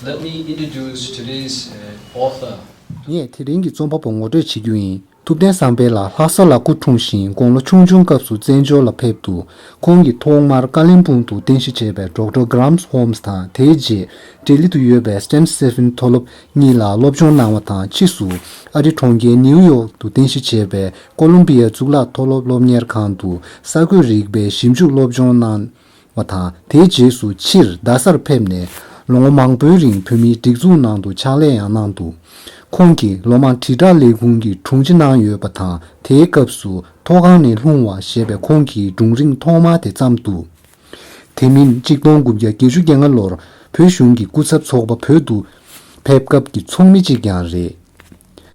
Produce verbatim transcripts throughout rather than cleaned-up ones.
Let me introduce today's, uh, author. ངས་དེ་རིང་གི་རྩོམ་པ་པོ་ངོ་སྤྲོད་བྱེད་རྒྱུ་ཡིན། ཐུབ་བསྟན་བསམ་འཕེལ་ལགས་ལྷ་ས་ལ་སྐུ་འཁྲུངས་ཤིང་། དགུང་ལོ་ཆུང་ཆུང་སྐབས་སུ་བཙན་བྱོལ་ལ་ཕེབས་འདུག་ཁོང་གིས་ཐོག་མར་ཀ་ལིམ་པུང་དུ་རྟེན་གཞི་བྱས་པའི་ཌོག་ཊར་གྷ་རམ་སི་ཧོམ་སི་དང་། དེའི་རྗེས་ལྡི་ལི་དུ་ཡོད་པའི་སི་ཊན་སི་ཊི་ཕན་མཐོ་སློབ་གཉིས་ལ་སློབ་སྦྱོང་གནང་བ་དང་། ཕྱིས་སུ་ཨ་རིའི་གྲོང་ཁྱེར་ནིའུ་ཡོག་ཏུ་རྟེན་གཞི་བྱས་པའི་ཀོ་ལོམ་བི་ཡ་གཙུག་ལག་མཐོ་སློབ་སློབ་གཉེར་ཁང་དུ་ས་བགོས་རིག་པའི་ཞིབ་འཇུག་སློབ་སྦྱོང་གནང་བ་དང་། དེའི་རྗེས་སུ་ཕྱིར་རྡ་སར་ཕེབས་ནས་ལོ་ངོ་མང་པོའི་རིང་བོད་མིའི་སྒྲིག་འཛུགས་ནང་དུ་ཕྱག་ལས་ཡང་གནང་འདུག་ཁོང་གིས་ལོ་མང་དྲིལ་བསྒྲགས་ལས་ཁུངས་ཀྱི་དྲུང་ཆེ་གནང་ཡོད་པ་དང་། དེའི་སྐབས་སུ་ཐོག་ཁང་ནས་ལྷུང་བ་ཞེས་པའི་ཁོང་གི་སྒྲུང་རིང་ཐོག་མ་དེ་བརྩམས་འདུག་དེ་མིན་གཅིག་སྟོང་དགུ་བརྒྱ་བརྒྱད་ཅུ་གྱ་ལྔ་ལོར་བོད་གཞུང་གི་སྐུ་ཚབ་ཚོགས་པ་བོད་དུ་ཕེབས་སྐབས་ཀྱི་ཚོགས་མི་གཅིག་ཀྱང་རེད།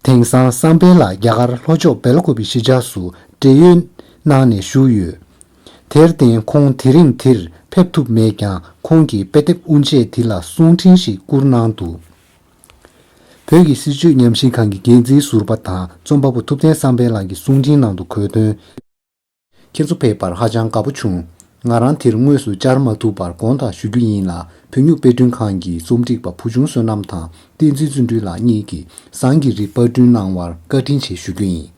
དེང་སང་བསམ་འཕེལ་ལགས་རྒྱ་གར་ལྷོ་ཕྱོགས་སྦེལ་ཀོབ་པི་གཞིས་ཆགས་སུ་བགྲེས་ཡོལ་གནང་ནས་བཞུགས་ཡོད། དེར་བརྟེན་ཁོང་དེ་རིང་འདིར་ཕེབས་ཐུབ་མེད་ཀྱང་། ཁོང་གི་དཔེ་དེབ་དབུ་འབྱེད་འདི་ལ་གསུང་འཕྲིན་ཞིག་བསྐུར་གནང་འདུག་བོད་ཀྱི་སྲིད་བྱུས་ཉམས་ཞིབ་ཁང་གི་འགན་འཛིན་ཟུར་པ་དང་རྩོམ་པ་པོ་ཐུབ་བསྟན་བསམ་འཕེལ་ལགས་ཀྱི་གསུང་འཕྲིན་ནང་དུ་འཁོད་དོན། ཁྱེད་ཚོ་ཕེབས་པར་ཧ་ཅང་དགའ་པོ་བྱུང་། ང་རང་དེར་དངོས་སུ་བཅར་མ་ཐུབ་པར་དགོངས་དག་ཞུ་རྒྱུ་ཡིན་ལ། བོད་སྨྱུག་དཔེ་སྐྲུན་ཁང་གི་རྩོམ་སྒྲིག་པ་བུ་ཆུང་བསོད་ནམས་དང་བསྟན་འཛིན་བརྩོན་འགྲུས་ལགས་གཉིས་ཀྱིས་ཟངས་ཀྱི་རི་པར་སྐྲུན་གནང་བར་བཀའ་དྲིན་ཆེ་ཞུ་རྒྱུ་ཡིན།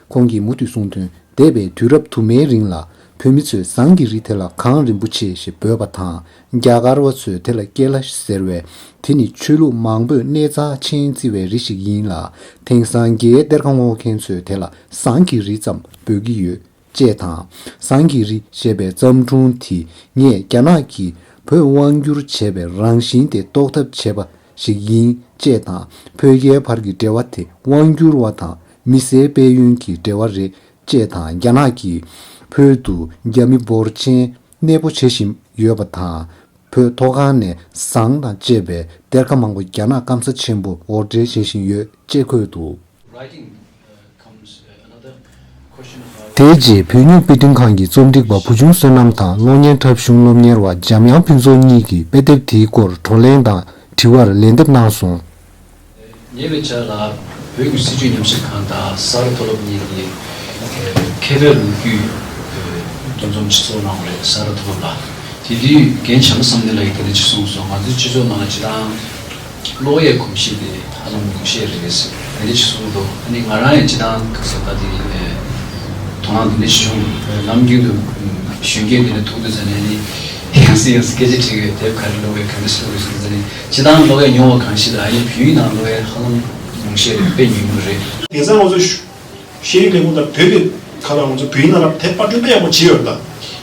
ཁོང་གིས་མུ་མཐུད་གསུངས་དོན། འདས་པའི་དུས་རབས་དུ་མའི་རིང་ལ་བོད་མི་ཚོས་ཟངས་ཀྱི་རི་དེ་ལ་གངས་རིན་པོ་ཆེ་ཞེས་འབོད་པ་དང་། རྒྱ་གར་བ་ཚོས་དེ་ལ་ཀེ་ལ་ཤ་ཟེར་བས། དེ་ནི་ཆོས་ལུགས་མང་པོས་གནས་རྩ་ཆེན་བརྩི་བའི་རི་ཞིག་ཡིན་ལ། དེང་སང་རྒྱའི་གཏེར་ཁ་སྔོག་མཁན་ཚོས་དེ་ལ་ཟངས་ཀྱི་རི་ཙམ་འབོད་ཀྱི་ཡོད། ཅེས་དང་། ཟངས་ཀྱི་རི་ཞེས་པའི་བརྩམས་སྒྲུང་དེ་ངས་རྒྱ་ནག་གིས་བོད་དབང་བསྒྱུར་བྱས་པའི་རང་བཞིན་དེ་རྟོགས་ཐབས་བྱས་པ་ཞིག་ཡིན། ཅེས་དང་། བོད་རྒྱའི་བར་གྱི་འབྲེལ་བ་དེ་དབང་བསྒྱུར་བ་དང་མི་སེར་སྤེལ་ཡུན་གྱི་འབྲེལ་བ་རེད། ཅེས་དང་། རྒྱ་ནག་གིས་བོད་དུ་རྒྱ་མི་འབོར་ཆེན་གནས་སྤོ་བྱེད་བཞིན་ཡོད་པ་དང་། བོད་མཐོ་སྒང་ནས་ཟངས་དང་བཅས་པའི་གཏེར་ཁ་མང་པོ་རྒྱ་ནག་སྐམ་ས་ཆེན་པོར་འོར་འདྲེན་བྱེད་བཞིན་ཡོད། ཅེས་འཁོད་འདུག Writing, uh, comes, uh, another question about དེའི་རྗེས་བོད་སྨྱུག་དཔེ་སྐྲུན་ཁང་གི་རྩོམ་སྒྲིག་པ་བུ་ཆུང་བསོད་ནམས་དང་གློག་བརྙན་འཁྲབ་གཞུང་སློབ་གཉེར་བ་འཇམ་དབྱངས་ཕུན་ཚོགས་གཉིས་ཀྱིས་དཔེ་དེབ་དེའི་སྐོར་བགྲོ་གླེང་དང་དྲི་བར་ལན་འདེབས་གནང་སོང་། ཉེ་བའི་ཆར་ལ་བོད་ཀྱི་སྲིད་བྱུས་ཉམས་ཞིབ་ཁང་དང་ས་རཱ་མཐོ་སློབ་གཉིས་ཀྱིས་མཁས་པའི་ལོ་རྒྱུས་འདུ་འཛོམས་ཅིག་ཚོགས་གནང་བ་རེད། ས་རཱ་མཐོ་སློབ་ལ། དེ་དུས་རྒན་བྱམས་པ་བསམ་གཏན་ལགས་ཀྱིས་དེ་འདྲ་ཅིག་གསུངས་སོང་། ང་ཚོའི་སྤྱི་ཚོགས་ནང་ལ་སྤྱིར་བཏང་གློག་ཡས་གོམས་གཤིས་དེ་ཧ་ལམ་ཉུང་ཤས་རེད་ཟེར་དེ་འདྲ་ཅིག་གསུངས་འདུག་ཨ་ནི་ང་རང་ཡང་སྤྱིར་བཏང་ག་ཟེར་ད་དེ་དོ་སྣང་དེ་འདྲ་ཅིག་བྱུང་། ནམ་རྒྱུན་དུ་གཞོན་སྐྱེས་དེ་འདྲ་ཐུག་དུས་ཙ་ནས་ནི་ཡང་སེ་ཡང་སེ་སྐད་ཆ་དྲིས་པས་དེབ་ག་རེ་ཀློག་གས་ག་འདྲ་ཞིག་ཀློག་གས་ཟེར་དུས་ཙ་ནི། སྤྱིར་བཏང་ཀློག་ཡས་ཉུང་བ་གང་ཞིག་ལ་ཨ་ནི་བོད་ཡིག་ནང་ཀློག་ཡས་ཧ་ལམ་ཉུང་ཤས་རེད། དཔེ་ཉུང་ཉུང་རེད། དེང་སང་ང་ཚོ་ཤེས་རིག་ལས་ཁུངས་དང་བོད་ཀྱི་ཁ་ལ་ང་ཚོ་བོད་ཡིག་ནང་ལ་དེབ་པར་སྐྲུན་དཔེ་ཡག་པོ་བྱས་ཡོད་ད།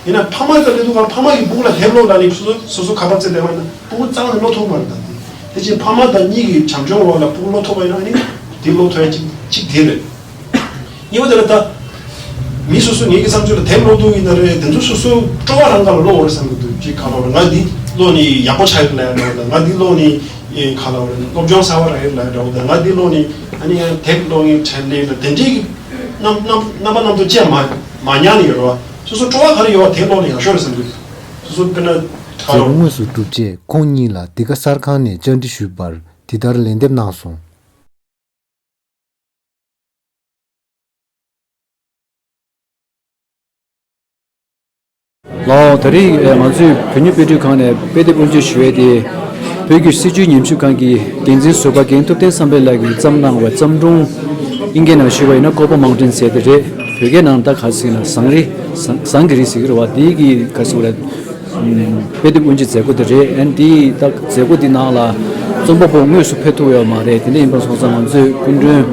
ཡིན་ན་ཕ་མ་དང་སླེབས་དུས་ཁ་ཕ་མ་གིས་སྤུ་གུ་ལ་དེབ་ཀློག་ལབ་ནས་སོ་སོ་སོ་སོ་ཁ་པར་བཙལ་བསྡད་པ་ཡིན་ན་སྤུ་གུ་རྩ་བ་ནས་ཀློག་ཐུབ་མ་རེད་ད། དེ་བཞིན་ཕ་མ་དང་གཉིས་ཀྱི་བྱམས་སྐྱོང་འོག་ལ་སྤུ་གུ་ཀློག་ཐུབ་པ་ཡིན་ན་ཨ་ནི་དེ་ཀློག་ཐུབ་ཡ་གཅིག་གཅིག་དེ་རེད། གཉིས་པ་དེ་ལ་ད། མི་སོ་སོ་ངེད་ཀྱི་བསམ་ཚུལ་ལ་དེབ་ཀློག་འདོད་ཡིན་ན་རེད། དེ་ཚོ་སོ་སོ་སྤྲོ་བ་རང་ག་ལ་ཀློག་འོར་བསམ་གྱི་འདུག་ཅིག་ག་ལ་འོར་ང་འདི་ཀློག་ནི་ཡག་པོ་ཆགས་ཡོད་ལ་ཡ་འདྲ་བོ་དང་། ང་འདི་ཀློག་ནི་ཨེ་ག་ལ་འོར་སློབ་སྦྱོང་གསར་བ་རག་ཡོད་ལ་ཡ་འདྲ་བོ་དང་། ང་འདི་ཀློག་ནི་ཨ་ནི་ཡང་དེབ་ཀློག་ནི་དྲན་ལེ་ལ་དེ་འདྲའི་གི་རྣམ་རྣམ་རྣམ་པ་རྣམ་རྟོག་ཅི་ཡང་མ་མ་ཉར་ནི་ཡོད་རེད་བ། སོ་སོ་སྤྲོ་བ་ག་རེ་ཡོད་བ་དེབ་ཀློག་ནི་ཡག་ཤོས་རེད་བསམ་གྱི་འདུག་སོ་སོ་དཔེར་ན་ག་ལ་འོར། མཛད་སྒོ་དངོས་སུ་གྲུབ་རྗེས་ཁོང་གཉིས་ལ་འདི་ག་གསར་ཁང་ནས་བཅར་འདྲི་ཞུས་པར་འདི་ལྟར་ལན་འདེབས་གནང་སོང་། ལགས་སོ། ད་རེས་ང་ཚོས་བོད་སྨྱུག་དཔེ་སྐྲུན་ཁང་ནས་དཔེ་དེབ་དབུ་འབྱེད་ཞུ་ཡས་དེ། བོད་ཀྱི་སྲིད་བྱུས་ཉམས་ཞིབ་ཁང་གི་འགན་འཛིན་ཟུར་པ་རྒན་ཐུབ་བསྟན་བསམ་འཕེལ་ལགས་ཀྱིས་བརྩམས་གནང་བའི་བརྩམས་སྒྲུང་། ཨིན་སྐད་ནང་ཞུས་པ་ཡིན་ན་སྐོར་པ་མང་ཊན་ཟེར་དེ་རེད། བོད་སྐད་ནང་ད་ག་ཟེར་ན་ཟངས་རི། ཟངས་ཟངས་ཀྱི་རི་ཟེར་གྱི་རེད་བ། དེ་གི་ག་ཟེར་རེད། དཔེ་དེབ་དབུ་འབྱེད་མཛད་སྒོ་དེ་རེད། ཨ་ནི་དེ་ད་མཛད་སྒོ་དེ་ནང་ལ་རྩོམ་པ་པོ་དངོས་སུ་ཕེབས་ཐུབ་ཡོད་མ་རེད། དེ་འདྲ་ཡིན་པ་སོང་ཙང་ང་ཚོས་སྐུ་མགྲོན་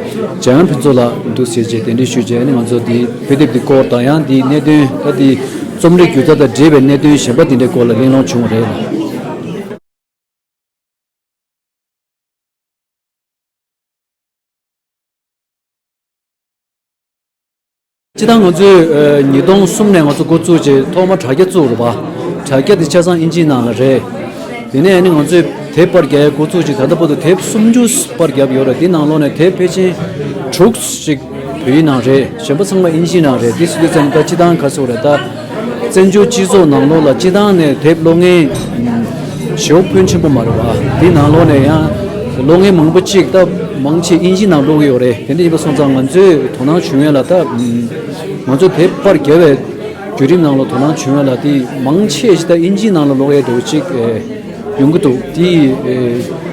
འཇམ་དབྱངས་ཕུན་ཚོགས་ལགས་འདུག་ཟེར་བྱས་གདན་འདྲེན་ཞུས་བྱས། ཨ་ནི་ང་ཚོ་དེ་དཔེ་དེབ་དེ་སྐོར་དང་ཡང་དེའི་གནད་དོན། ད་དེ་རྩོམ་རིག་སྒྱུ་རྩལ་དང་འབྲེལ་བའི་གནད་དོན་གཞན་པ་དེ་འདྲའི་སྐོར་ལ་གླེང་སློང་བྱུང་བ་རེད། སྤྱིར་བཏང་ང་ཚོས་ཨ་ཉིས་སྟོང་གསུམ་ནས་ང་ཚོ་འགོ་བཙུགས་རྗེས་ཐོག་མར་དྲ་རྒྱ་བཙུགས་རེད་པ། དྲ་རྒྱ་དེ་ཆ་ཚང་ཨིན་ཇིའི་ནང་ལ་རེད། དེ་ནས་ཨ་ནི་ང་ཚོས་དེབ་པར་རྒྱག་ཡ་འགོ་བཙུགས་རྗེས་ད་ལྟ་བར་དུ་དེབ་སུམ་ཅུ་པར་བརྒྱབ་ཡོད་རེད། དེ་ནང་ལོགས་ནས་དེབ་ཕལ་ཆེར་དྲུག་ཅིག་ བོད་ཡིག་ནང་རེད། གཞན་པ་ཚང་མ་ཨིན་ཇིའི་ནང་རེད། དེ་སུ་དེ་ཙམ་ད་སྤྱི་བཏང་ག་ཚོད་རེད། ད་བཙན་བྱོལ་སྤྱི་ཚོགས་ནང་ལོགས་ལ་སྤྱི་བཏང་ནས་དེབ་ཀློག་མཁན་ཞེ་པོ་ཕོན་ཆེན་པོ་མ་རེད་བ། དེའི་ནང་ལོགས་ནས་ཡང་ཀློག་མཁན་མང་པོ་ཅིག་ད་མང་ཆེ་ཨིན་ཇིའི་ནང་ཀློག་གི་ཡོད་རེད། དེ་འདྲ་ཡིན་པ་སོང་ཙང་ང་ཚོས་དོ་སྣང་བྱུང་ཡས་ལ་ད་ང་ཚོ་དེབ་པར་རྒྱབ་པའི་བརྒྱུད་རིམ་ནང་ལ་དོ་སྣང་བྱུང་ཡས་ལ་དེ་མང་ཆེ་ཞིག་ད་ཨིན་ཇིའི་ནང་ལ་ཀློག་ཡས་འདྲ་བོ་ཅིག་ཡོང་གི་འདུག་དེའི་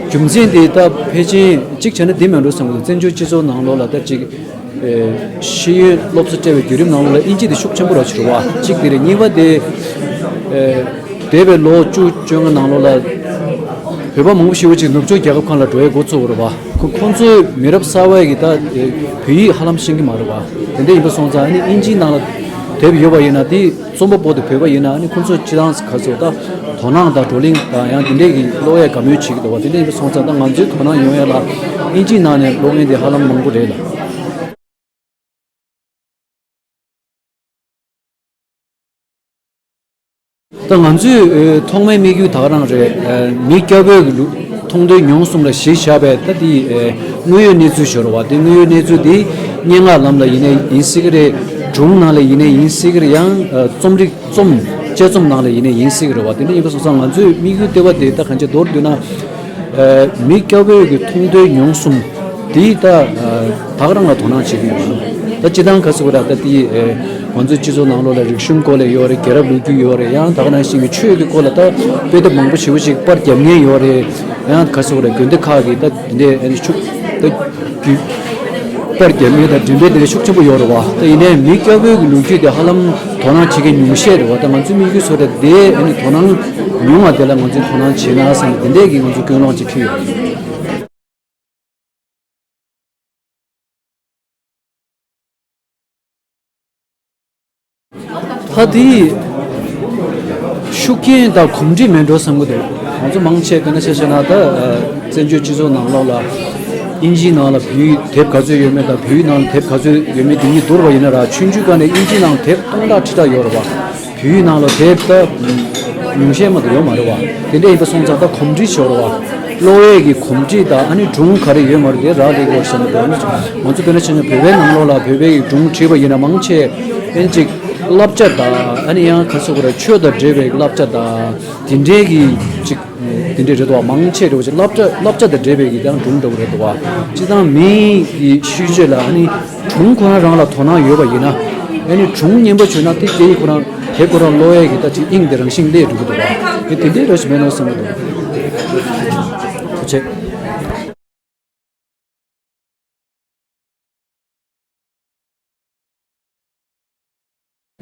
རྒྱུ་མཚན་དེ་ད་ཕལ་ཆེར་གཅིག་བྱས་ན་འདི་མིན་འགྲོ་བསམ་གི་འདུག་བཙན་བྱོལ་སྤྱི་ཚོགས་ནང་ལོགས་ལ་ད་ཅིག་ཤེས་ཡོན་སློབ་གསོ་སྤྲད་པའི་བརྒྱུད་རིམ་ནང་ལོགས་ལ་ཨིན་ཇི་དེ་ཤུགས་ཆེན་པོ་ར་ཞིག་རེད་བ། གཅིག་དེ་རེད། གཉིས་པ་དེ་འདས་པའི་ལོ་བཅུ་བཅོ་ལྔ་ནང་ལོགས་ལ་བོད་པ་མང་པོ་ཞིག་ཅིག་ནུབ་ཕྱོགས་རྒྱལ་ཁབ་ཁག་ལ་འགྲོ་ཡའི་འགོ་བཙུགས་པ་རེད་བ། ཁོ་ཁོང་ཚོའི་མི་རབས་གསར་པ་ཡི་གི་ད་བོད་ཡིག་ཧ་ལམ་ཤེས་ཀྱི་མ་རེད་བ། དེ་འདྲ་ཡིན་པ་སོང་ཙང་ཨ་ནི་ཨིན་ཇིའི་ནང་ལ་དེབ་ཡོད་པ་ཡིན་ན་དེ་རྩོམ་པ་པོ་དེ་བོད་པ་ཡིན་ན་ཨ་ནི་ཁོང་ཚོ་སྤྱི་བཏང་ག་ཚོད་ད་དོ་སྣང་དང་བགྲོ་གླེང་དང་ཡང་དེ་འདྲས་ཀྱི་ཀློག་ཡས་དགའ་མོས་བྱེད་ཀྱི་འདུག་བ། དེ་འདྲས་ཡིན་པ་སོང་ཙང་ད་ང་ཚོའི་དོ་སྣང་ཡོང་ཡས་ལ་ཨིན་ཇིའི་ནང་ནས་ཀློག་མཁན་དེ་ཧ་ལམ་མང་པོ་རེད་ལ། ད་ང་ཚོའི་ཐོག་མའི་དམིགས་ཡུལ་ད་ག་རང་རེད། མི་སྐྱ་བོའི་གི་ལུགས་མཐོང་ཐོས་མྱོང་གསུམ་ལ་གཞི་བཞག་པའི་ད་དེ་དངོས་ཡོད་གནས་ཚུལ་ཞོར་བ། དེ་དངོས་ཡོད་གནས་ཚུལ་དེ་སྙན་ངག་ལམ་ལ་ཡིན་ནའི་ཡིན་སྲིད་གི་རེད། སྒྲུང་ནང་ལ་ཡིན་ནའི་ཡིན་སྲིད་གི་རེད། ཡང་རྩོམ་རིག་རྩོམ་དཔྱད་རྩོམ་ནང་ལ་ཡིན་ནའི་ཡིན་སྲིད་གི་རེད་བ། དེ་འདྲ་ཡིན་པ་སོང་ཙང་ང་ཚོའི་དམིགས་ཡུལ་ལྟེ་བ་དེ་ད་གང་ཅི་མདོར་བསྡུས་ན། མི་སྐྱ་བོའི་གི་མཐོང་ཐོས་མྱོང་གསུམ་དེ་ད་ད་ག་རང་ལ་དོ་སྣང་བྱེད་ཀྱི་ཡོད། ད་སྤྱི་བཏང་ག་ཟེར་བ་ར་ད་དེ་ང་ཚོའི་སྤྱི་ཚོགས་ནང་ལོགས་ལ་རིག་གཞུང་སྐོར་ལ་ཡོད་རེད། རྒྱལ་རབས་ལོ་རྒྱུས་ཡོད་རེད། ཡང་ད་ག་ནང་བཞིན་གི་ཆོས་ཀྱི་སྐོར་ལ་ད་དཔེ་དེབ་མང་པོ་ཞེ་པོ་ཅིག་པར་རྒྱབ་མཁན་ཡོད་རེད། ཡང་ག་ཟེར་བ་ར་དགོན་སྡེ་ཁག་གི་ད་དེ་འདྲའི་ཨ་ནི་ཤུགས་ད་རྒྱུད་པར་རྒྱབ་མཁན་དང་འགྲེམས་སྤེལ་དེ་འདྲ་ཤུགས་ཆེན་པོ་ཡོད་རེད་བ། ད་ཡིན་ནའི་མི་སྐྱ་བོའི་གི་ལོ་རྒྱུས་དེ་ཧ་ལམ་དོ་སྣང་བྱེད་མཁན་ཉུང་ཤས་རེད་བ། ད་ང་ཚོའི་དམིགས་ཡུལ་བཟོ་འདྲ་དེ་ཨ་ནི་དོ་སྣང་ཉུང་བ་དེ་ལ་ང་ཚོས་དོ་སྣང་བྱེད་ན་བསམ་དེ་འདྲས་ཀྱི་ང་ཚོ་ཀུན་སློང་ཅིག་འཁྱེར་ཡོད། ད་དེ་ཤུགས་རྐྱེན་དང་གོམས་འདྲིས་མེད་འགྲོ་བསམ་གི་འདུག་ང་ཚོ་མང་ཆེ་དཔེར་ན་ཆ་བཞག་ན་ད་བཙན་བྱོལ་སྤྱི་ཚོགས་ནང་ལོགས་ལ་ཨིན་ཇིའི་ནང་ལ་བོད་ཡིག་དེབ་ག་ཚོད་ཡོད་མེད་དང་བོད་ཡིག་ནང་ལ་དེབ་ག་ཚོད་ཡོད་མེད་དེ་གཉིས་བསྡུར་བ་ཡིན་ན་ར། ཆུང་ཆུང་སྒང་ནས་ཨིན་ཇིའི་ནང་དེབ་སྟོང་ཕྲག་ཁྲི་ཕྲག་ཡོད་རེད་བ། བོད་ཡིག་ནང་ལ་དེབ་ད་ཉུང་ཤས་མ་གཏོགས་ཡོད་མ་རེད་བ། དེ་འདྲ་ཡིན་པ་སོང་ཙང་ད་གོམས་འདྲིས་ཤོར་བ། ཀློག་ཡས་ཀྱི་གོམས་འདྲིས་དང་ཨ་ནི་སྒྲུང་ག་རེ་ཡོད་མ་རེད་དེ་རག་ལས་དགོས་བསམ་གི་འདུག་ང་ཚོ་དཔེར་ན་ཆ་བཞག་ན་བོད་པའི་ནང་ལོགས་ལ་བོད་པའི་སྒྲུང་བྲིས་པ་ཡིན་ན་མང་ཆེ་ཨན་ཅིག་བསླབ་བྱ་དང་ཨ་ནི་ཡང་ག་ཟེར་དགོས་རེད། ཆོས་དང་འབྲེལ་བའི་བསླབ་བྱ་དང་དེ་འདྲའི་གི་ཅིག་དེ་འདྲའི་རེད་དོ། མང་ཆེ་རེད་བ། ཅིག་བསླབ་བྱ་བསླབ་བྱ་དང་འབྲེལ་བའི་གི་ཡང་སྒྲུང་འདྲ་བོ་རེད་དོ། སྤྱིར་བཏང་མི་གི་ཤེས་བྱ་ལ་ཨ་ནི་སྒྲུང་ཁོ་རང་རང་ལ་དོ་སྣང་ཡོད་པ་ཡིན་ན། ཨ་ནི་སྒྲུང་སྙན་པོ་བྱུང་ན་དེ་སྐད་ཡིག་ཁོ་རང་དེ་ཁོ་རང་ཀློག་ཡས་ཀྱི་ད་ཅིག་དབྱིངས་དེ་རང་བཞིན་སླེབས་འགྲོ་གི་འདུག་བ། དེ་དེ་འདྲའི་རེ་ཞིག་མེད་ནོ་བསམ་གི་འདུག་ཐུགས་རྗེ་ཆེ།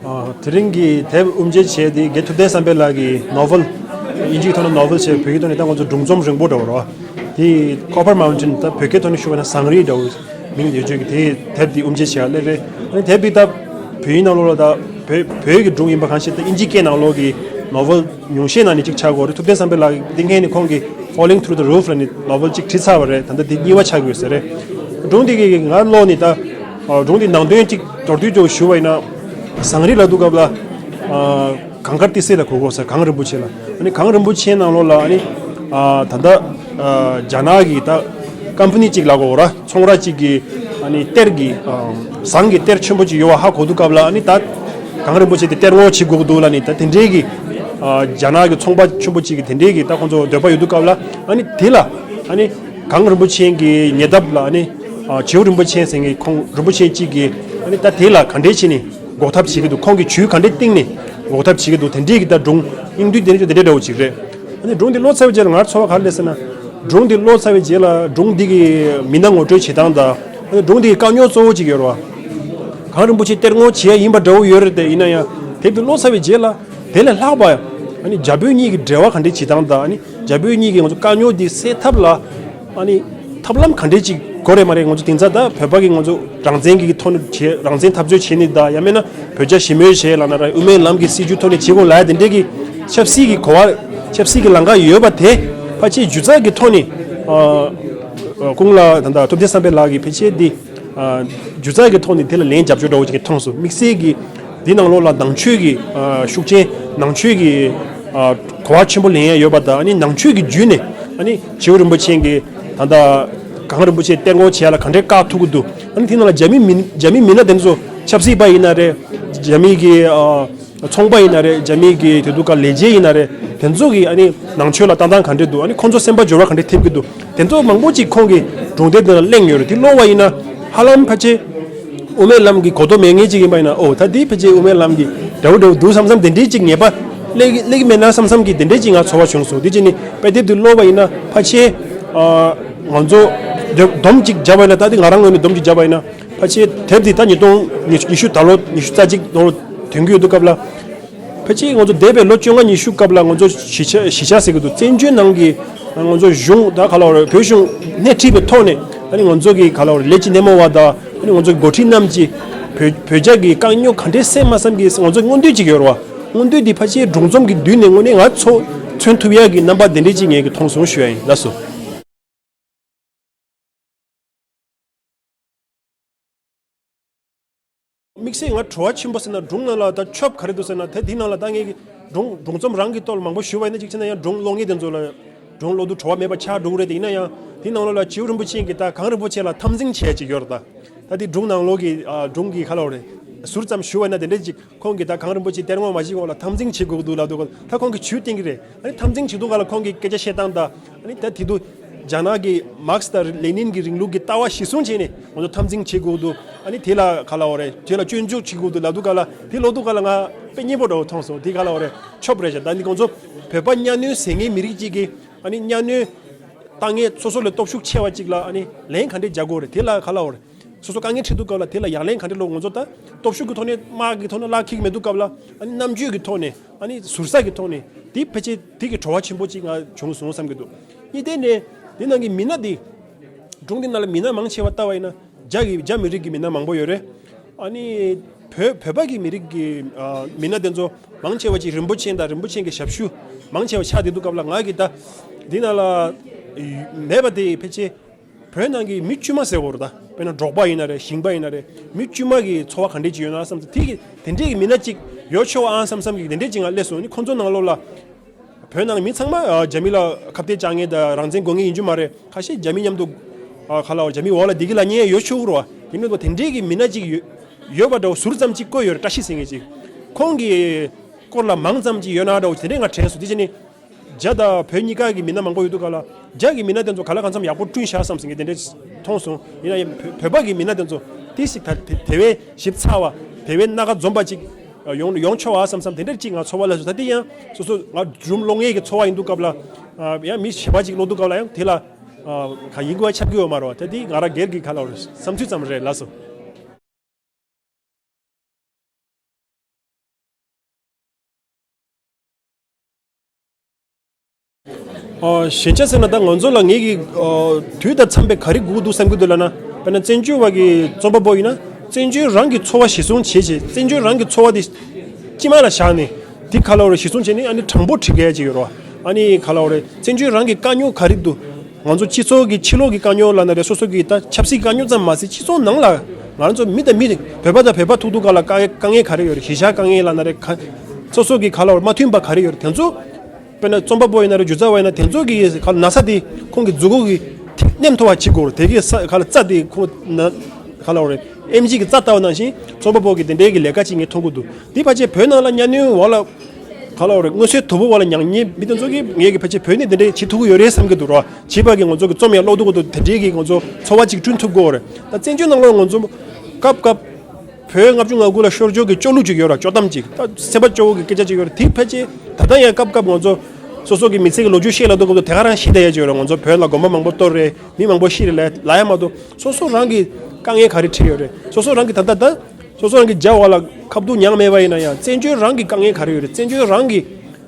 ཨ། དེ་རིང་གི་དེབ་དབུ་འབྱེད་བྱས་ཏེ་རྒན་ཐུབ་བསྟན་བསམ་འཕེལ་ལགས་ཀྱི་ནོ་ཝེལ། དབྱིན་ཇིའི་ཐོག་ནས་ནོ་ཝེལ་བྱས། བོད་ཡིག་ཐོག་ནས་ད་ང་ཚོ་སྒྲུང་རྩོམ་རིང་པོ་འདྲ་བོ་རེད་བ། དེ་Copper Mountain། ད་བོད་སྐད་ཐོག་ནས་ཞུ་བ་ན་ཟངས་རི་འདྲ་བོ་མིང་ཡོད་ཆོག་གི་དེ་དེབ་དེ་དབུ་འབྱེད་བྱས་ཡ་སླེབས་རེད། ཨ་ནི་དེབ་དེ་ད་བོད་ཡིག་ནང་ལོགས་ལ་ད་བོད་བོད་ཀྱི་སྒྲུང་ཡིན་པ་གང་ཞིག་ད་དབྱིན་ཇིའི་སྐད་ནང་ལོགས་ཀྱི་ནོ་ཝེལ་ཉུང་ཤས་ནང་ནས་གཅིག་ཆགས་ཀྱི་ཡོད་རེད། ཐུབ་བསྟན་བསམ་འཕེལ་ལགས་ཀྱིས་འདི་སྔོན་ནས་ཁོང་གིས་Falling Through the Roof ལབ་ནས་ནོ་ཝེལ་གཅིག་བྲིས་ཚར་བ་རེད། ད་ལྟ་འདི་གཉིས་པ་ཆགས་ཀྱི་ཡོད་ས་རེད། སྒྲུང་འདི་གི་ང་ཀློག་ནས་ད་ཨ། སྒྲུང་འདི་ནང་དོན་གཅིག་མདོར་བསྡུས་ཅིག་ཞུ་བ་ཡིན་ན། ཟངས་རི་ལབ་དུས་སྐབས་ལ་ཨ། གངས་དཀར་ཏི་སེ་ལ་གོ་དགོས་ས། གངས་རིན་པོ་ཆེ་ལ། ཨ་ནི་གངས་རིན་པོ་ཆེའི་ནང་ལོགས་ལ་ཨ་ནི་ཨ། ད་ལྟ་ཨ། རྒྱ་ནག་གི་ད་ཀམ་པ་ནི་གཅིག་ལ་གོ་ར། ཚོང་ར་གཅིག་གི་ཨ་ནི་གཏེར་གྱི་ཨ། ཟངས་ཀྱི་གཏེར་ཆེན་པོ་གཅིག་ཡོད་པ་ཧ་གོ་དུས་སྐབས་ལ། ཨ་ནི་ད་གངས་རིན་པོ་ཆེ་དེ་གཏེར་སྔོག་བྱེད་དགོས་ཀྱི་འདུག་ལབ་ནས་ད་དེ་འདྲའི་གི་ཨ། རྒྱ་ནག་གི་ཚོང་པ་ཆེན་པོ་གཅིག་གི་དེ་འདྲའི་གི་ད་ཁོང་ཚོ་འདོད་པ་ཡོད་དུས་སྐབས་ལ། ཨ་ནི་དེ་ལ་ཨ་ནི་གངས་རིན་པོ་ཆེ་གི་ཉེ་འདབས་ལ་ཨ་ནི་ཨ། བྱེའུ་རིན་པོ་ཆེ་ཟེར་མཁན་ཁོང་རིན་པོ་ཆེ་གཅིག་གི་ཨ་ནི་ད་དེ་ལ་ག་འདྲས་བྱས་ནས་འགོག་ཐབས་བྱེད་ཀྱི་འདུག་ཁོང་གིས་ཇུས་ག་འདྲས་བཏིང་ནས་འགོག་ཐབས་བྱེད་ཀྱི་འདུག་དེ་འདྲས་ཀྱི་ད་སྒྲུང་སྙིང་བསྡུས་དེ་འདྲས་དེ་འདྲས་འདྲ་བོ་ཅིག་རེད། ཨ་ནི་སྒྲུང་འདི་ཀློག་ཚར་བའི་རྗེས་ལ་ང་ཚོར་བ་ག་རེ་སླེབས་ཟེར་ན། སྒྲུང་འདི་ཀློག་ཚར་བའི་རྗེས་ལ་སྒྲུང་འདི་གི་མི་སྣ་ངོ་སྤྲོད་བྱེད་སྟངས་དང་། ཨ་ནི་སྒྲུང་འདི་གི་དཀའ་རྙོག་གཙོ་བོ་གཅིག་ཡོད་རེད་བ། གངས་རིན་པོ་ཆེ་གཏེར་སྔོག་བྱེད་ཡ་ཡིན་པ་འདྲ་བོ་ཡོད་རེད་དེ། ཡིན་ན་ཡང་དེབ་འདི་ཀློག་ཚར་བའི་རྗེས་ལ་དེ་ལས་ལྷག་པ་ཨ་ནི་རྒྱ་བོད་གཉིས་ཀྱི་འབྲེལ་བ་ག་འདྲས་བྱེད་སྟངས་དང་། ཨ་ནི་རྒྱ་བོད་གཉིས་ཀྱི་ང་ཚོ་དཀའ་རྙོག་འདི་སེལ་ཐབས་ལ་ཨ་ནི་ཐབས་ལམ་ག་འདྲས་ཅིག་དགོས་རེད་མ་རེད། ང་ཚོ་དེང་སང་ད་བོད་པ་གི་ང་ཚོ་རང་བཙན་གྱི་ཐོག་ནས་བྱེད། རང་བཙན་འཐབ་རྩོད་བྱེད་ནི་ད། ཡང་མིན་ན་བོད་རྒྱ་ཞི་མོལ་བྱེད་ལབ་ན་ར། དབུ་མའི་ལམ་གྱི་སྲིད་བྱུས་ཐོག་ནས་བྱེད་དགོས་ལབ་ཡ་དེ་འདྲས་ཀྱི་ཆབ་སྲིད་ཀྱི་གོ་བ། ཆབ་སྲིད་ཀྱི་ལམ་ཁ་ཡོད་པ་དེ་ཕལ་ཆེར་སྒྱུ་རྩལ་གྱི་ཐོག་ནས་ཨ། ཨ། ཀུན་ལ་ད་ལྟ་ཐུབ་བསྟན་བསམ་འཕེལ་ལགས་ཀྱིས་ཕལ་ཆེར་འདི་ཨ། སྒྱུ་རྩལ་གྱི་ཐོག་ནས་དེ་ལ་ལན་རྒྱབ་སྐྱོར་འདྲ་བོ་ཅིག་མཐོང་སོང་། དམིགས་བསལ་གྱིས་འདི་ནང་ལོགས་ལ་ནང་ཆོས་ཀྱི་ཨ། ཤུགས་རྐྱེན། ནང་ཆོས་ཀྱི་ཨ། གོ་བ་ཆེན་པོ་ལེན་ཡ་ཡོད་པ་དང་། ཨ་ནི་ནང་ཆོས་ཀྱི་བརྒྱུད་ནས་ཨ་ནི་བྱེའུ་རིན་པོ་ཆེ་གི་ད་ལྟ་ གངས་རིན་པོ་ཆེ་གཏེར་སྔོག་བྱེད་ཡ་ལ་ག་འདྲའི་བཀག་ཐུབ་ཀྱི་འདུག་ཨ་ནི་དེ་ནང་ལ་རྒྱ་མི་མི་རྒྱ་མི་མི་སྣ་དེ་ཚོ་ཆབ་སྲིད་པ་ཡིན་ན་རེད། རྒྱ་མི་གི་ཨ། ཚོང་པ་ཡིན་ན་རེད། རྒྱ་མི་གི་དེ་དུས་ཀ་ལས་བྱེད་ཡིན་ན་རེད། དེ་ཚོ་གི་ཨ་ནི་ནང་ཆོས་ལ་ལྟ་སྟངས་ག་འདྲ་འདུག་ཨ་ནི་ཁོང་ཚོ་སེམས་པ་འགྱུར་བ་ག་འདྲ་ཐེབས་ཀྱི་འདུག་དེ་ཚོ་མང་པོ་ཅིག་ཁོང་གི་སྒྲུང་དེབ་འདི་ལ་གླེང་ཡོད་རེད། དེ་ཀློག་པ་ཡིན་ན་ཧ་ལམ་ཕལ་ཆེར་དབུ་མའི་ལམ་གྱི་གོ་རྟོགས་མེད་མཁན་ཅིག་ཡིན་པ་ཡིན་ན། ཨོ་ད་འདི་ཕལ་ཆེར་དབུ་མའི་ལམ་གྱི་འདྲ་བོ་འདྲ་བོ་འདུག་བསམ་བསམ་དེ་འདྲའི་ཅིག་ངེས་པ་སླེབས་སླེབས་ཀྱི་མེད་ན་བསམ་བསམ་གྱི་དེ་འདྲའི་ཅིག་ང་ཚོར་བ་བྱུང་སོང་། དེ་ཅི་ནི་དཔེ་དེབ་འདི་ཀློག་པ་ཡིན་ན་ཕལ་ཆེར་ཨ། ང་ཚོ་སྡོམ་ཅིག་བརྒྱབ་པ་ཡིན་ན། ད་འདི་ང་རང་ངོས་ནས་སྡོམ་ཅིག་བརྒྱབ་པ་ཡིན་ན། ཕལ་ཆེར་དེབ་འདི་ད་ཉིས་སྟོང་ཉི་ཤུ་ད་ལོ་ཉི་ཤུ་རྩ་གཅིག་ལོར་ཐོན་གྱི་ཡོད་དུས་སྐབས་ལ། ཕལ་ཆེར་ང་ཚོ་འདས་པའི་ལོ་བཅོ་ལྔ་ཉི་ཤུ་སྐབས་ལ་ང་ཚོ་གཞིས་ཆགས་གཞིས་ཆགས་ཟེར་གྱི་འདུག་བཙན་བྱོལ་ནང་གི་ང་ཚོ་གཞུང་ད་ག་ལ་བར་བོད་གཞུང་སྣེ་ཁྲིད་པའི་ཐོག་ནས། ཨ་ནི་ང་ཚོ་གི་ག་ལ་བར་ལས་ཀྱི་སྣེ་མོ་བ་དང་། ཨ་ནི་ང་ཚོ་གི་འགོ་ཁྲིད་རྣམས་ཀྱིས་བོད་བོད་རྒྱ་གི་དཀའ་རྙོག་ག་འདྲས་སེལ་མ་བསམ་གྱི་ང་ཚོ་མངོན་འདོད་ཅིག་ཡོད་རེད་བ། མངོན་འདོད་འདི་ཕལ་ཆེར་སྒྲུང་རྩོམ་གྱི་མདུན་ནས་དངོས་གནས་ང་ཚོ་མཚོན་ཐུབ་ཡག་གི་རྣམ་པ་དེ་འདྲས་ཅིག་ངས་ཀྱི་མཐོང་སོང་ཞུ་ཡ་ཡིན། ལགས་སོ། དམིགས་བསལ་ང་བྲོ་བ་ཆེན་པོ་ཟེར་ན། སྒྲུང་ནང་ལ་ད་ཆོབ་ག་རེ་འདུག་ཟེར་ན། དེ་དེ་ནང་ལ་ད་ངས་ཀྱི་སྒྲུང་སྒྲུང་རྩོམ་རང་གི་ཐོག་ལ་མང་པོ་ཞུ་བ་ཡིན་ན། གཅིག་བྱས་ན་ཡང་སྒྲུང་ཀློག་མཁན་དེ་ཚོ་ལ་སྒྲུང་ཀློག་དུས་བྲོ་བ་མེད་པ་ཆགས་འགྲོ་གི་རེད་དེ། ཡིན་ན་ཡང་དེ་ནང་ལོགས་ལ་ཇོ་བོ་རིན་པོ་ཆེ་གིས་ད་གངས་རིན་པོ་ཆེ་ལ་འཐབ་འཛིང་བྱས་ཅིག་ཡོད་རེད་ད། ད་དེ་སྒྲུང་ནང་ལོགས་ཀྱི་ཨ། སྒྲུང་གི་ག་ལ་བ་རེད། ཟུར་ཙམ་ཞུ་བ་ཡིན་ན་དེ་འདྲས་ཅིག་ཁོང་གིས་ད་གངས་རིན་པོ་ཆེ་གཏེར་སྔོག་མ་བྱེད་གོང་ལ་འཐབ་འཛིང་བྱེད་དགོས་འདུག་ལབ་འདུག་ད་ཁོང་གིས་ཇུས་བསྟན་གྱི་རེད། ཨ་ནི་འཐབ་འཛིང་བྱེད་དུས་སྒང་ལ་ཁོང་གིས་སྐད་ཆ་བཤད་སྟངས་དང་། ཨ་ནི་ད་དེ་དུས་རྒྱ་ནག་གི་མཱར་ཁེ་སི་དང་ལེ་ནིན་གྱི་རིང་ལུགས་ཀྱི་ལྟ་བ་གཞིར་བཟུང་བྱས་ནས་ང་ཚོ་འཐབ་འཛིང་བྱེད་དགོས་འདུག་ཨ་ནི་དེ་ལ་ག་ལ་བ་རེད། དེ་ལ་སྐྱོན་འཛུགས་བྱེད་དགོས་འདུག་ལབ་འདུག་ག་ལ། དེ་ཀློག་འདུག་ག་ལ་ང་དཔེ་སྙན་པོ་འདྲ་བོ་མཐོང་སོང་། དེ་ག་ལ་བ་རེད། ཆོབ་རེད་ཤག་ད་ནི་ཁོང་ཚོ་བོད་པ་གཉའ་གནོན་ཟེར་མཁན་མི་རིགས་གཅིག་གིས་ཨ་ནི་གཉའ་གནོན་བཏང་མཁན་སོ་སོ་ལས་སྟོབས་ཤུགས་ཆེ་བ་གཅིག་ལ་ཨ་ནི་ལན་ག་འདྲས་རྒྱག་དགོས་རེད། དེ་ལ་ག་ལ་བ་རེད། སོ་སོ་དཀའ་ངལ་འཕྲད་དུས་སྐབས་ལ་དེ་ལ་ཡ་ལན་ག་འདྲས་ལོག་ང་ཚོ་ད་སྟོབས་ཤུགས་ཀྱི་ཐོག་ནས་དམག་གི་ཐོག་ནས་བླ་འཁྱེར་གྱི་མེད་དུས་སྐབས་ལ། ཨ་ནི་རྣམ་དཔྱོད་ཀྱི་ཐོག་ནས། ཨ་ནི་ཟུར་ཟ་གི་ཐོག་ནས། དེ་ཕལ་ཆེར་དེ་གི་བྲོ་བ་ཆེན་པོ་གཅིག་ང་བྱུང་སོང་བསམ་གྱི་འདུག་གཉིས་དེ་ནས་དེ་ནང་གི་མི་སྣ་དེ། སྒྲུང་དེ་ནང་ལ་མི་སྣ་མང་ཆེ་བ་ལྟ་བ་ཡིན་ན་རྒྱ་གི་རྒྱ་མི་རིགས་ཀྱི་མི་སྣ་མང་པོ་ཡོད་རེད། ཨ་ནི་བོད་བོད་པ་གི་མི་རིགས་ཀྱི་ཨ་མི་སྣ་དེ་ཚོ་མང་ཆེ་བ་ཅིག་རིན་པོ་ཆེ་དང་རིན་པོ་ཆེ་གི་ཞབས་ཞུ་མང་ཆེ་བ་ཆགས་བསྡད་དུས་སྐབས་ལ། ང་གི་ད་འདི་ནང་ལ་མེད་པ་དེ་ཕལ་ཆེར་བོད་ནང་གི་མི་དཀྱུས་མ་ཟེར་དགོས་རེད་ད། དཔེར་ན་འབྲོག་པ་ཡིན་ན་རེད། ཞིང་པ་ཡིན་ན་རེད། མི་དཀྱུས་མ་གི་འཚོ་བ་ག་འདྲས་ཅིག་ཡོད་ན་བསམ་ཚེ། དེ་གི་དེ་འདྲས་ཀྱི་མི་སྣ་ཅིག་ཡོད་ཆོག་ཨང་བསམ་བསམ་གི་དེ་འདྲས་ཅིག་ང་སླེབས་སོང་། ཨ་ནི་ཁོང་ཚོ་ནང་ལོགས་ལ་བོད་ནང་མི་ཚང་མ་ཨ་རྒྱ་མི་ལ་ཁ་གཏད་བཅག་མཁན་དང་རང་བཙན་དགོས་མཁན་ཡིན་རྒྱུ་མ་རེད། ཁ་ཤས་རྒྱ་མི་མཉམ་དུ་ཨ་ག་ལ་བ་རྒྱ་མི་འོག་ལ་བསྡད་ཀྱི་ལབ་མཁན་ཡང་ཡོད་ཆོག་གི་རེད་བ། ཡིན་ནའི་དེ་འདྲས་ཀྱི་མི་སྣ་ཅིག་ཡོད་ཡོད་པ་འདྲ་བོ་ཟུར་ཙམ་ཅིག་བཀོད་ཡོད་རེད། བཀྲ་ཤིས་ཟེར་མཁན་ཅིག་ཁོང་གི་སྐོར་ལ་མང་ཙམ་ཅིག་ཡོད་ན་འདྲ་བོ་དེ་འདྲས་ང་དྲན་སོང་། དེ་བྱས་ནས་རྒྱ་དང་བོད་གཉིས་ཀ་གི་མི་སྣ་མང་པོ་ཡོད་དུས་སྒང་ལ། རྒྱ་གི་མི་སྣ་དེ་ཚོ་ག་ལ་གང་འཚམ་ཡག་པོ་བསྐྲུན་བཞག་བསམ་ཟེར་མཁན་དེ་འདྲས་མཐོང་སོང་། ཡིན་ན་ཡང་བོད་བོད་པ་གི་མི་སྣ་དེ་ཚོ་ཏོག་ཙམ་ད་དེ་དེ་བས་ཞིབ་ཚགས་པ། དེ་བས་སྣ་ཁ་འཛོམས་པ་ཅིག་ཡོང་ཡོང་ཆོག་པ་བསམ་བསམ་དེ་འདྲས་ཅིག་ང་ཚོར་བ་སླེབས་སོང་། ད་དེ་ཡང་སོ་སོ་ང་སྒྲུང་ཀློག་མཁན་གྱི་ཚོར་བ་ཡིན་དུས་སྐབས་ལ། ཡང་མི་གཞན་པ་ཅིག་ཀློག་དུས་སྐབས་ལ་ཡང་དེ་ལ་ག་ཡིན་དགོས་པ་ཆགས་ཀྱི་ཡོད་མ་རེད་བ། ད་དེ་ང་རང་སྒེར་གྱི་ག་ལ་བ་རེད། བསམ་ཚུལ་ཙམ་རེད། ལགས་སོ། ཨོ། ཞན་ཆ་ཟེར་ན་ད་ང་ཚོ་ལ་ངེད་ཀྱི་ཨོ་དུས་དང་འཚམས་པའི་ག་རེ་དགོས་འདུག་བསམ་གྱི་འདུག་ལབ་ན། དཔེར་ན་བཙན་བྱོལ་བ་གི་རྩོམ་པ་པོ་ཡིན་ན་བཙན་བྱོལ་རང་གི་ཚོར་བ་གཞིར་བཟུང་བྱས་བྱས། བཙན་བྱོལ་རང་གི་ཚོར་བ་དེ་སྤྱི་དམངས་ལ་བཞག་ནས། དེ་ག་ལ་བ་རེད། གཞིར་བཟུང་བྱས་ནས་ཨ་ནི་དྲང་པོ་བྲིས་མཁན་ཅིག་ཡོད་རེད་བ། ཨ་ནི་ག་ལ་བ་རེད། བཙན་བྱོལ་རང་གི་དཀའ་རྙོག་ག་རེ་འདུག་ང་ཚོ་སྤྱི་ཚོགས་ཀྱི་ཕྱི་ལོགས་ཀྱི་དཀའ་རྙོག་ལབ་ན་རེད། སོ་སོ་གི་ད་ཆབ་སྲིད་དཀའ་རྙོག་ཙམ་མ་ཟད། སྤྱི་ཚོགས་ནང་ལ་ང་རང་ཚོ་མི་དང་མི་རེད། བོད་པ་དང་བོད་པ་ཐུག་དུས་སྒང་ལ་དཀའ་དཀའ་ངལ་ག་རེ་ཡོད་རེད། གཞིས་ཆགས་དཀའ་ངལ་ལབ་ན་རེད། ག་སོ་སོ་གི་ག་ལ་བ་རེད། མ་མཐུན་པ་ག་རེ་ཡོད་རེད། དེ་ཚོ་དཔེར་ན་རྩོམ་པ་པོ་ཡིན་ན་རེད། སྒྱུ་རྩལ་བ་ཡིན་ན། དེ་ཚོ་གི་ག་ན་ཚ་དེ་ཁོང་གི་མཛུབ་གུ་གི་ཐིག་མནན་ཐུབ་པ་བྱེད་དགོས་རེད། དེ་གི་ས་ག་ལ་རྩ་དེ་ཁོང་ན་ག་ལ་བ་རེད། ཨེམ་ཆི་གི་རྩ་ལྟ་བ་ནང་བཞིན་རྩོམ་པ་པོ་གི་དེ་འདྲའི་གི་ལས་ཀ་ཅིག་ངས་མཐོང་གི་འདུག་དེ་ཕལ་ཆེར་བོད་ནང་ལ་གཉའ་གནོན་འོག་ལ་ག་ལ་བ་རེད། མངོན་གསལ་དོད་པོ་འོག་ལ་མྱངས་མཁན་མི་དེ་ཚོ་གིས་ངས་གི་ཕལ་ཆེར་བོད་ནས་དེ་འདྲའི་བྱེད་ཐུབ་ཀྱི་ཡོད་རེད་བསམ་གྱི་འདུག་ར། བྱིས་པ་གི་ང་ཚོ་གི་རྩོམ་ཡང་ཀློག་ཐུབ་ཀྱི་འདུག་དེ་འདྲའི་གི་ང་ཚོ་ཚོར་བ་ཅིག་བསྐྲུན་ཐུབ་ཀྱི་ཡོད་རེད། ད་བཙན་བྱོལ་ནང་ལོགས་ང་ཚོ་སྐབས་སྐབས་བོད་ལྔ་བཅུ་ང་དགུ་ལ་ཤོར་ཕྱོགས་ཀྱི་སྐྱོ་གླུ་ཅིག་ཡོད་ར། སྐྱོ་གཏམ་ཅིག་ད་སེམས་པ་སྐྱོ་བོ་གི་སྐད་ཆ་ཅིག་ཡོད་ར། དེ་ཕལ་ཆེར་ད་ལྟ་ཡང་སྐབས་སྐབས་ང་ཚོ་སོ་སོ་གི་མི་ཚེ་གི་ལོ་རྒྱུས་བཤད་ལབ་དུས་སྐབས་སུ་དེ་ག་རང་ཤི་བསྡད་ཡ་ཅིག་ཡོད་ར། ང་ཚོ་བོད་ལ་དགོན་པ་མང་པོ་གཏོར་རེད། མི་མང་པོ་ཤི་རེད་ལབ་ལབ་ཡ་མ་གཏོགས། སོ་སོ་རང་གི་དཀའ་ངལ་ག་རེ་འཕྲད་ཡོད་རེད། སོ་སོ་རང་གི་ད་ལྟ་ད་སོ་སོ་རང་གི་རྒྱ་བ་ལ་ཁ་ཐུག་མྱངས་མེད་པ་ཡིན་ན་ཡང་། བཙན་བྱོལ་རང་གི་དཀའ་ངལ་ག་རེ་ཡོད་རེད། བཙན་བྱོལ་རང་གི་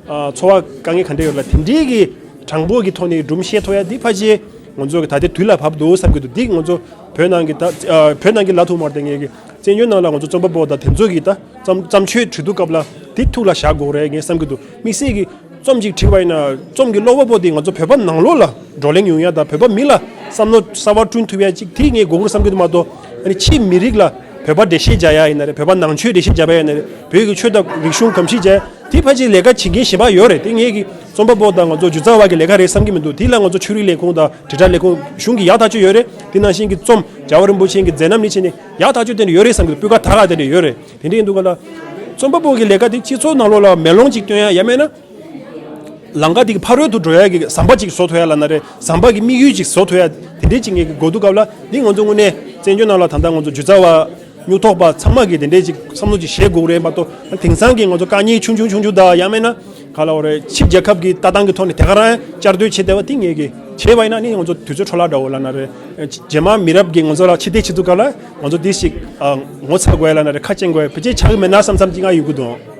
ཨ་ཚོར་བ་དཀའ་ངལ་ག་འདྲ་ཡོད་ལ། དེ་འདྲའི་གི་དྲང་པོ་གི་ཐོག་ནས་སྒྲུང་བཤད་ཐུབ་ཡ་འདི་ཕལ་ཆེར་ང་ཚོ་གི་ད་ལྟའི་དུས་ལ་བབ་འདུག་བསམ་གྱི་འདུག་འདི་ང་ཚོ་བོད་ནང་གི་ད་ཨ་བོད་ནང་གི་ལ་ཐུག་མར་དེ་ངེད་ཀྱི་བཙན་བྱོལ་ནང་ལ་ང་ཚོ་རྩོམ་པ་པོ་དང་དེ་ཚོ་གི་ད་བརྩམས་བརྩམས་ཆོས་བྲིས་དུས་སྐབས་ལ་དེ་ཐུགས་ལ་བཞག་དགོས་རེད་ངས་བསམ་གྱི་འདུག་དམིགས་བསལ་གྱི་རྩོམ་ཅིག་བྲིས་པ་ཡིན་ན། རྩོམ་གྱི་ཀློག་པ་པོ་དེ་ང་ཚོ་བོད་པ་ནང་ལོགས་ལ་བགྲོ་གླེང་ཡོང་ཡ་དང་། བོད་པ་མི་ལ་བསམ་བློ་གསར་བ་བསྐྲུན་ཐུབ་ཡ་ཅིག་དེ་ངས་དགོས་མཁོ་བསམ་གྱི་འདུག་མ་གཏོགས། ཨ་ནི་ཕྱིའི་མི་རིགས་ལ་བོད་པ་འགྲེལ་བཤད་རྒྱག་ཡ་ཡིན་ན་རེད། བོད་པ་ནང་ཆོས་འགྲེལ་བཤད་རྒྱག་པ་ཡིན་ན་རེད། བོད་ཀྱི་ཆོས་དང་རིག་གཞུང་གོམས་གཤིས་རྒྱག་ཡ། དེ་ཕལ་ཆེར་ལས་ཀ་བྱེད་མཁན་གཞན་པ་ཡོད་རེད། དེ་ངེད་ཀྱི་རྩོམ་པ་པོ་དང་ང་ཚོ་སྒྱུ་རྩལ་བ་གི་ལས་ཀ་རེད་བསམ་གྱི་མི་འདུག་དེ་ལ་ང་ཚོ་ཆོས་རིག་ལས་ཁུངས་དང་དྲིལ་བསྒྲགས་ལས་ཁུངས་གཞུང་གི་ཡག་ཐག་ཆོད་ཡོད་རེད། དེ་ནང་བཞིན་གྱི་རྩོམ་རྒྱལ་བ་རིན་པོ་ཆེ་གི་མཛད་རྣམ་ནས་བྱས་ནས་ཡག་ཐག་ཆོད་དེ་འདྲ་ཡོད་རེད་བསམ་གྱི་འདུག་སྤུས་ཀ་དག་ག་དེ་འདྲ་ཡོད་རེད། དེ་འདྲ་ཡིན་དུས་ག་ལ་རྩོམ་པ་པོ་གི་ལས་ཀ་དེ་སྤྱི་ཚོགས་ནང་ལོགས་ལ་མེ་ལོང་ཅིག་སྟོན་ཡ། ཡང་མིན་ན་ལམ་ཀ་དེ་གི་ཕ་རོལ་དུ་འགྲོ་ཡ་གི་ཟམ་པ་ཅིག་བཟོ་ཐུབ་ཡ་ལབ་ན་རེད། ཟམ་པ་གི་དམིགས་ཡུལ་ཅིག་བཟོ་ཐུབ་ཡ་དེ་འདྲའི་ཅིག་ངེད་ཀྱི་དགོས་འདུག་སྐབས་ལ་འདི་ང་ཚོ་དངོས་གནས་བཙན་བྱོལ་ནང་ལ་ད་ལྟ་ང་ཚོ་སྒྱུ་རྩལ་བ་སྨྱུག་ཐོགས་པ་ཚང་མ་གིས་དེ་འདྲའི་ཅིག་བསམ་བློ་ཅིག་བཞེས་དགོས་རེད་མ་གཏོགས། དེང་སང་གི་ང་ཚོ་དཀའ་ངལ་ཆུང་ཆུང་ཆུང་ཆུང་དང་། ཡང་མིན་ན་ག་ལབ་དགོས་རེད། ཕྱི་རྒྱལ་ཁབ་ཀྱི་ལྟ་སྟངས་ཀྱི་ཐོག་ནས་དེ་ག་རང་བསྐྱར་ཟློས་བྱེད་བསྡད་པ་དེ་ངེད་ཀྱིས་བྱས་པ་ཡིན་ན་ནི་ང་ཚོ་དུས་ཚོད་འཕྲོ་བརླག་འདྲ་བོ་ལབ་ན་རེད། རྗེས་མ་མི་རབས་ཀྱིས་ང་ཚོ་ལ་ཕྱིར་བལྟས་བྱེད་དུས་སྐབས་ལ་ང་ཚོ་འདི་ཞིག་ཨ་ངོ་ཚ་དགོས་ལབ་ན་རེད། ཁ་འཆེང་དགོས་ཕལ་ཆེར་ཆགས་ཀྱི་མེད་ན་བསམ་བསམ་ཅིག་ང་ཡོད་ཀྱི་འདུག